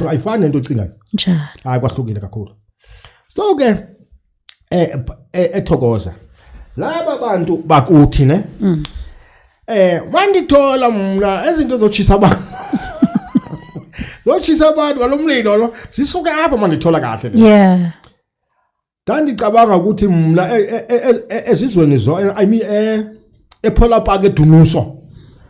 Ayifani nento ocingayo. Njalo. Hayi, kwahlukile kakhulu. So ke ethokoza laba bantu bakuthi ne mandithola mna ezinto zochisa abantu, zochisa abantu ngalomlilo lo, zisuke apha mandithola kahle le. Ndandicabanga ukuthi mna ezizweni zo, I mean, ePhola Park eDunuso,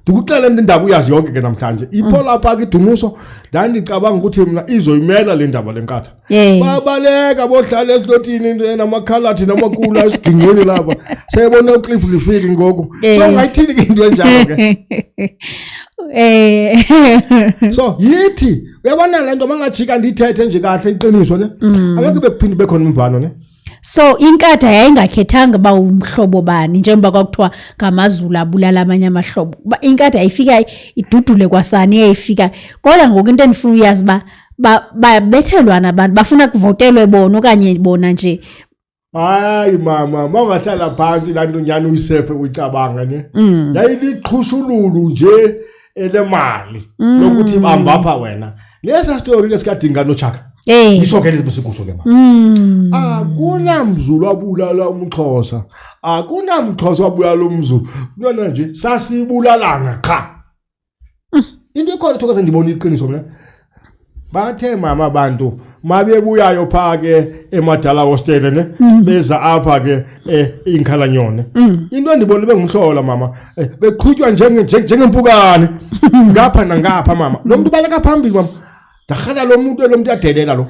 ndikuxele indaba uyazi yonke ke namhlanje, iPhola Park iDunuso, ndandicabanga ukuthi mna izoyimela le ndaba lenkatha. Babaleka bohlala esilotini namakhalathi namakula esigingqini lapha, seyebona uclip lifiki ngoku. So ungayithini ke into enjalo ke? So yithi uyabona le nto, mangajika ndiyithethe nje kahle iqiniso ne, angeke bekuphinde bekhona umvano ne. So inkatha yayingakhethanga uba umhlobo bani, njengoba kwakuthiwa ngamaZulu abulala amanye amahlobo. Inkatha yayifika idudule kwasani eyayifika. Kodwa ngoku into endifuna uyazi uba babethelwana abantu bafuna kuvotelwe bona okanye bona nje? Hayi mama, mawungahlala phantsi laa nto nyani uyisefe uyicabanga ne, yayiliqhushululu nje elemali lokuthi bamba apha wena. Lesa story ke sikadinga noTshaka, yiso ke lesi besikuso ke mama. Akunamzulu abulala umXhosa, akunamXhosa wabulala umZulu, kuntwana nje sasibulalana qha. Into ekhona, thokoza, ndibona iqiniso mna, bathe mama abantu mabebuyayo phaa ke eMadala Hostel ne, beza apha ke inkhalanyone, into endibona bengumhlola mama, beqhutywa njengempukane ngapha nangapha mama. Lo muntu ubaleka phambili mama, ndarhala lo muntu, lo muntu uyadelela lo.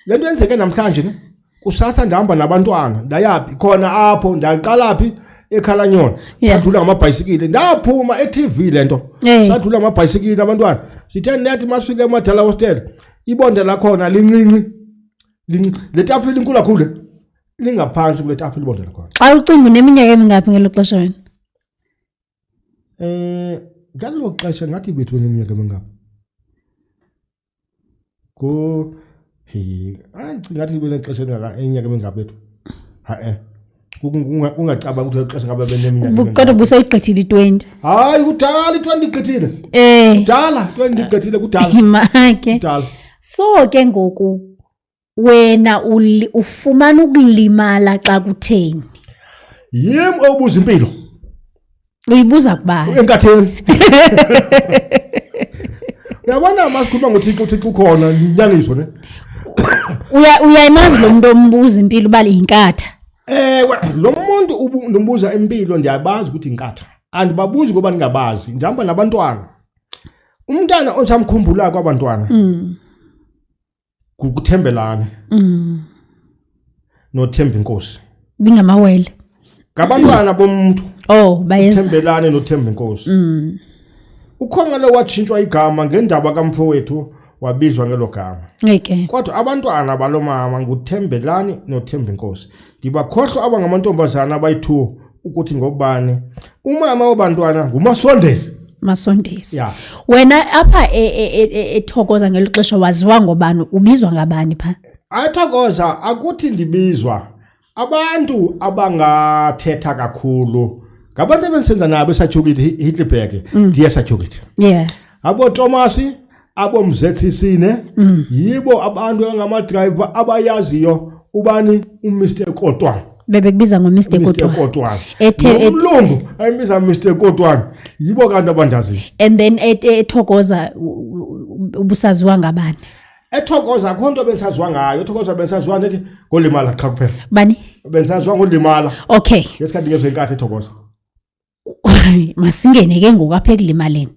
Le nto yenzeke namhlanje ne, kusasa ndihamba nabantwana, ndayaphi khona apho, ndaqala phi ekhalanyona, sadlula ngamabhayisikile, ndaphuma e-TV le nto. Sadlula ngamabhayisikile abantwana, sithe nethi masifike eMadala Hostel, ibonda lakhona lincinci, le tafile inkulu kakhulu, lingaphansi kule tafile ibonda lakhona. Xa ucinga, uneminyaka emingaphi ngelo xesha wena? Ngalo xesha ngathi bethu neminyaka emingaphi go, he, andicinga ngathi benexesha elingaka, eminyaka emingaphi bethu, ha-e, ungacabanga ukuthi xesha ngabe beneminyaka emingaphi. Kodwa busoyigqithile i-20? Hayi, kudala i-20 igqithile. Kudala 20 igqithile, kudala. Make. Kudala. So ke ngoku wena ufumana ukulimala xa kutheni? Yim obuza impilo. Uyibuza kubani? Enkatheni uyabona, masikhuluma ngoThixo, uThixo ukhona, inyaniso ne. Uyayimazi lo muntu ombuza impilo uba yinkatha? Ewe, lo muntu ndimbuza impilo ndiyabazi ukuthi inkatha, andibabuzi ngoba ndingabazi, ndihamba nabantwana, umntana osamkhumbulayo kwabantwana kukuthembelane noThemba inkosi. Bingamawele? Ngabantwana bomuntu. Oh, bayeza. Thembelane noThemba inkosi. Ukhona lo watshintshwa igama ngendaba kamfowethu, wabizwa ngelo gama. Kodwa abantwana balo mama nguThembelani noThemba inkosi. Ndibakhohlwa abangamantombazana abayi-2 ukuthi ngobani. Umama wabantwana nguMasondezi. Masondesi. Ya. Wena apha eThokoza ngelo xesha waziwa ngobani, ubizwa ngabani pha? Athokoza akuthi ndibizwa abantu abangathetha kakhulu ngabantu ebendisenza nabo eSatyhukiti, Heidelberg, ndiye Satyhukiti. Abo Thomas, abo Mzethисine, yibo abantu angama-driver abayaziyo ubani uMr Kotwana. Bebekubiza ngoMr Mr Kotwana. Kotwana. Ethe Nomlungu ayimbiza Mr Kotwana, yibo kanti abandaziyo. And then eThokoza ubusaziwa ngabani? Ethokoza akho nto bendisaziwa ngayo. Ethokoza bendisaziwa nethi ngolimala qha kuphela. Bani? Bendisaziwa ngolimala. Ngesikhathi ngezwe inkathi eThokoza. Masingene ke ngoku apha ekulimaleni.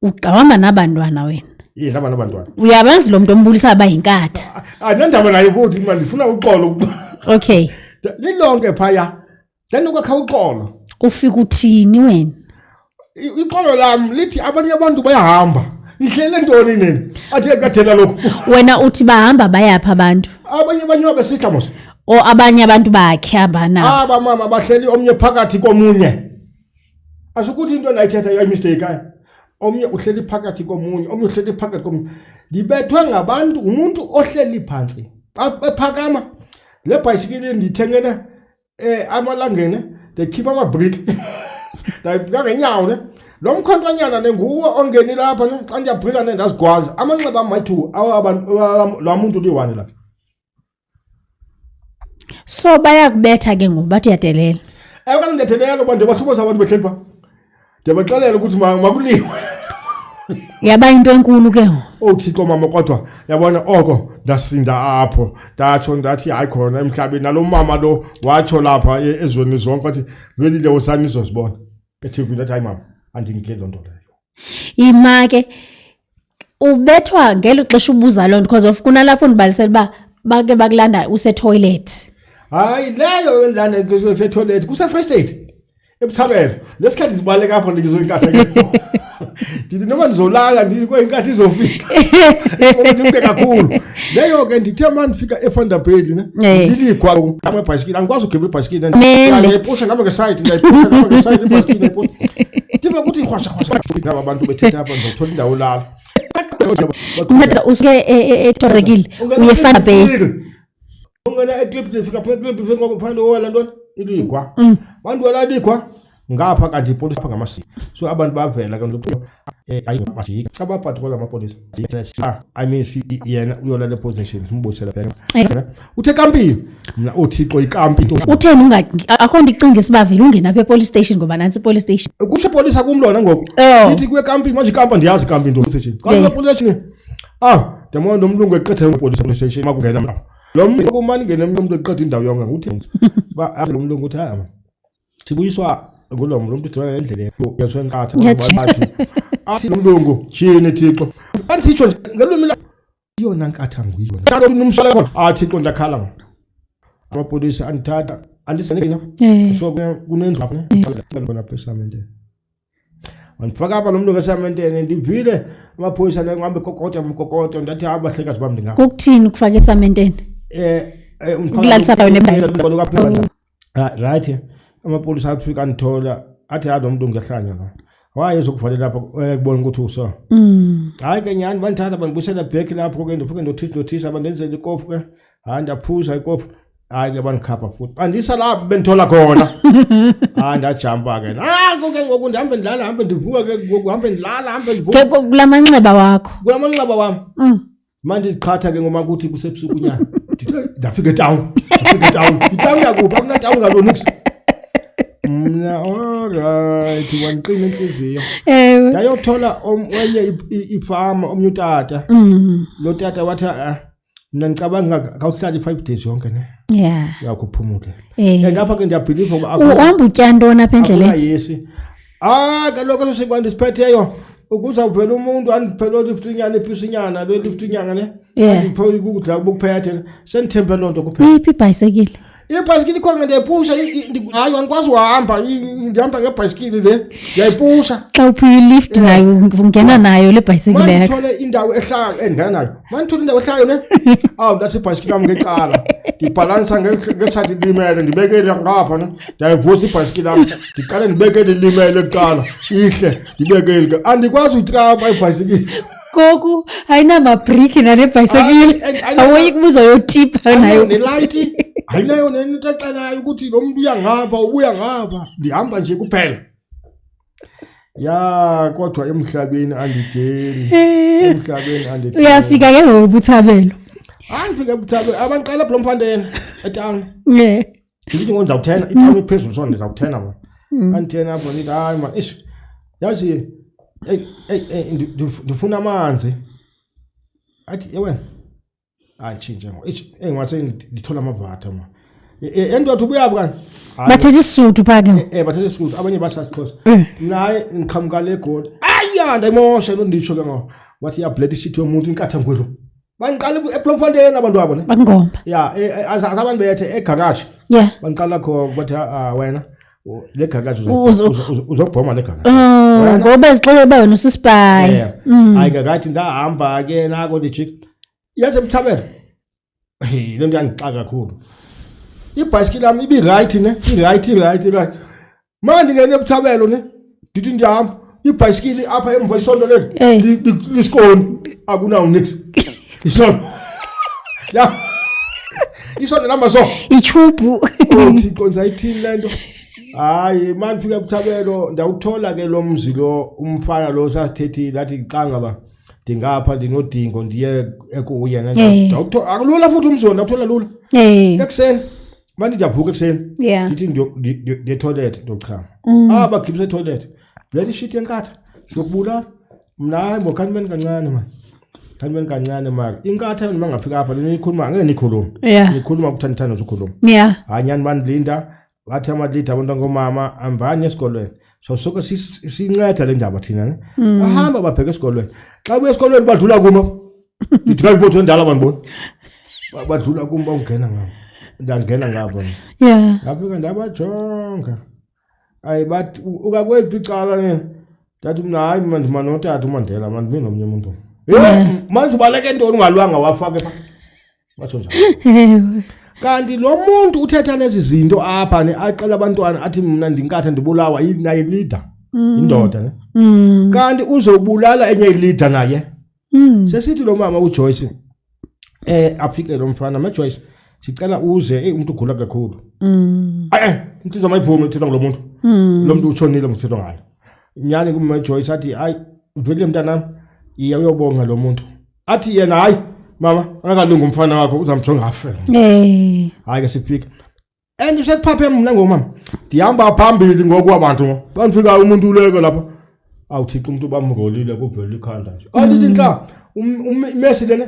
Uqawamba nabantwana wena. Iye, hamba nabantwana. Uyabazi lo muntu ombulisa aba yinkatha? Andinandaba naye futhi mna, ndifuna uxolo. Lilonke phaya ndanokwakha uxolo. Ufika uthini wena? Ixolo lam lithi abanye abantu bayahamba, nihlele ntoni nini, athi ekathela lokhu. Wena uthi bahamba bayaphi abantu? Abanye banywa besihla mos. O, abanye abantu bakhe abanabo. Aba mama bahleli omnye phakathi komunye, asukuthi into endayithetha yayimistake ayi, omnye uhleli phakathi komunye, omnye uhleli phakathi komunye. Ndibethwe ngabantu, umuntu ohleli phantsi. Xa bephakama le bhayisikili ndiyithengene amalangene, ndikhipha amabriki, ndayibeka ngenyawo ne. Lo mkhontwanyana ne nguwo ongenile apha ne, xa ndiyabhrika ne ndazigwaza amanxeba am mayi-two laa muntu uliyi-one lapha. So bayakubetha ke ngoku, bathi uyadelela. Ewe kaloku ndiyadelela uba ndiyabahlubuza abantu behleli pha, ndiyabaxelela ukuthi makuliwe. Yaba into enkulu ke ngoku. Owu Thixo mama, kodwa yabona oko ndasinda apho, ndatsho ndathi hayi khona emhlabeni. Nalo mama lo watsho lapha ezweni zonke wathi velile wosani nizozibona eThekwini. Ndathi hayi mama, andingikeli loo nto leyo. Ima ke, ubethwa ngelo xesha ubuza loo nto, because of kunalapho ndibalisela uba bake bakulanda usetoilet. Hayi leyo endilanda kusetoilet kuse-Free State eButhabelo. Lesikhathi ndibaleka apho ndizoyinkatha ke, ndithi noma ndizolala ndithi kweyinkathi izofika ndimke kakhulu leyo ke. Ndithe ma ndifika eVanderbijl ne ndilikhwa ebhayisikile, andikwazi ugibela ibhayisikile. Mele. Ndiyayipusha ngapha ngesayidi, ndiyayipusha ngapha ngesayidi ibhayisikile, ndiyayipusha, ndiva kuthi rhwasha rhwasha ngaba bantu bethetha apha, ndizothola indawo olala. Mna usuke etosekile uye Vanderbijl. Ungena eKlip, fika pha eKlip, fika kufanele owela ntoni iligwa, bantu wela iligwa ngapha, kanti ipolisa apha ngamasiko, so abantu bavela ke nto ayi masika xa babhathi amapolisa. I mean, si yena uyolala epolice station, simbuyisela back. Uthe kampini, mna uThixo ikampi. Utheni unga akho nto icingisa uba vele ungena apha epolice station, ngoba nantsi ipolice station? Kusho polisa kum lona ngoku. Ithi kuye kampini manje, ikampa ndiyazi ikampi into station xa police station. Ah, ndiyabona lo mlungu eqethe police station, makungena mna lo mntu kumane ingene umntu eqethe indawo yonke, uthi ba lo mlungu uthi hayi, sibuyiswa ngulo mntu, umntu udibana endleleni yenziwe nkatha. Bathi athi lo mlungu tshini Thixo, andisitsho nje ngelwimi iyona nkatha nguyona nomsala khona. Ah Thixo, ndakhala mna, amapolisa andithatha andisanina. So kunendlu apha ne khona apha esamenteni, wandifaka apha lo mntu esamenteni. Ndivile amaphoyisa le ngihambe kokota mkokoto, ndathi hayi bahlekazi bam, ndingapha. Kukuthini ukufaka esamenteni? Ukulalisa pha wena. Ah, right, amapolisa afika andithola, athi hayi lo mntu ngehlanya lo waye ezokuvalela apha, kubona ukuthi uso. Hayi ke nyhani, bandithatha bandibuyisela back lapho ke, ndifike ndothisa ndothisa, bandenzela ikofu ke, hayi ndaphuza ikofu, hayi ke bandikhapha futhi bandisa lapho bendithola khona. Hayi ndajampa ke, hayi ke ngoku ndihambe ndilala, hambe ndivuka ke ngoku, hambe ndilala, hambe ndivuka. Ke kula manxeba wakho. Kula manxeba wam. Mandiziqhatha ke ngoma kuthi kusebusuku nyana, ndithi, "Hey, ndafika etawuni, ndafika etawuni, itawuni yakuphi? Akunatawuni ngaloo nix mna." Allright, wandiqina intliziyo. Ndayothola enye ifama, omnye utata. Lo tata wathi, ah, mna ndicabanga khawuhlale i-5 days yonke ne yakho uphumule. And apha ke ndiyabhiliva uba Uhamba utya ntoni apha endleleni? Akunayesi. Ah, kaloku eso sinkwa ndisiphetheyo, ukuzawuvela umuntu andiphe loo liftinyana, ipisinyana, loo liftinyana ne andiphe ukudla bukuphethe, sendithembe loo nto kuphela. Iphi ibhayisekile? Ibhayisikili ikhona, ndiyayipusha. Hayi, andikwazi uhamba, ndihamba ngebhayisikili le, ndiyayipusha. Xa uphiwe ilift nayo, ungena nayo le bhayisekile yakho. Mandithole indawo ehlayo endingena nayo, mandithole indawo ehlayo ne, awu ndathi ibhayisikili yam ngecala, ndibhalansa ngesayidi ilimele, ndibekele ngapha ne, ndiyayivusa ibhayisikili yam, ndiqale ndibekele ilimele kuqala, ihle, ndibekele ke, andikwazi uyitrapa ibhayisikili. Ngoku ayinamabriki nale bhayisekile. Hayi, Awoyiki uba uzoyotipha nayo? Nelayithi ayinayo, nento exelayo ukuthi lo muntu uya ngapha, ubuya ngapha, ndihamba nje kuphela. Ya, kodwa emhlabeni andideli, emhlabeni andideli. Uyafika ke ngoku eButhabelo. Hayi, ndifike eButhabelo, abandiqala Bloemfontein etawuni. Ndithi ngoku ndizawuthena itawuni iphezulu, so ndizawuthena mna. Andithena apho, ndithi hayi man, ish, yazi, eyi eyi eyi ndifuna amanzi. Athi ye wena, hayi tshintshe ngoku, ish, eyi ngase ndithola amavatha ma. Endoda ubuyaphi kanti? Hayi, Bathetha isiSuthu phaa ke ngoku. Bathetha isiSuthu, abanye basasixhosa. Mna hayi, ndiqhamuka le Egoli. Aya, ndayimosha loo, nditsho ke ngoku, wathi iyabhleda ishithi yomuntu inkatha ngwelo. Bandiqala eBloemfontein abantu abo ne. Bakungomba. Ya, azabantu bethe egaraji. Bandiqala kho, bathi, ah wena, le garage uzobhoma le garage. Oh, Wena- ngoba zixelele uba wena usisipay. Yeah. Hayi ke ngathi ndahamba ke nako ndijika, yaze Mthabela, hey, le nto yandixaka kakhulu. Ibhayisikili yam ibirayithi ne, irayithi, irayithi, irayithi. Ma ndingene eButhabelo ne, ndithi ndihamba, ibhayisikili apha emva isondo leli lisikoni, akunawo nix isondo ya, isondo lihamba so. Ityhubhu. Oh Thixo, ndizayithini le nto? Hayi, mandifika kuThabelo ndawuthola ke lo mzi lo, umfana lo sasithethile athi xa ngaba ndingapha ndinodingo ndiye ekuye. Ndawuthola akulula futhi umzi wona, ndawuthola lula. Ekuseni manje ndiyavuka ekuseni, ndithi ndiye etoilet, ndiyochama. Ah, bagibisa etoilet, bloody shit yenkatha, siyokubulala. Mna hayi bo, khanimeni kancane mani, khanimeni kancane mani. Inkatha yona mangafika apha lena ikhuluma angeke nikhulume. Nikhuluma kuthanda ukhuluma. Hayi nyani, bandilinda, bathi amalida abantu angomama ambani esikolweni, so soke sinceda le ndaba thina ne. Bahamba babheka esikolweni, xa buya esikolweni badlula kuma, ndithi xa ibotho endala bandibona. Badlula kum, bawungena ngabo, ndangena ngabo. Ndafika ndabajonga, ayi bathi ukakwethu icala nina. Ndathi mna hayi, mna ndima notata uMandela, mandimi nomnye umuntu. Ye, manje ubaleke ntoni ungalwanga wafake pha? Batsho njalo. Kanti lo muntu uthetha nezi zinto apha ne, aqela abantwana athi mna ndinkatha ndibulawa naye leader, indoda ne. Kanti uzobulala enye ileader naye. Sesithi lo mama uJoyce, afike lo mfana, ma Joyce, sicela uze, hey, umuntu ugula kakhulu. Ayi, insizwa mayivume uthetha ngulo muntu. Lo muntu utshonile nguthetha ngayo. Nyani kuma Joyce athi hayi vele mntanami, iya uyobonga lo muntu. Athi yena hayi mama, akakalungi umfana wakho, uzamjonga afe. Hayi ke sifika. And sekuphaphe mna ngomama. Ndihamba phambili ngoku abantu. Xa ndifika umuntu uleke lapha. Awu Thixo, umuntu bamrolile kuvela ikhanda nje. Kanti ithi nhla imesi lena.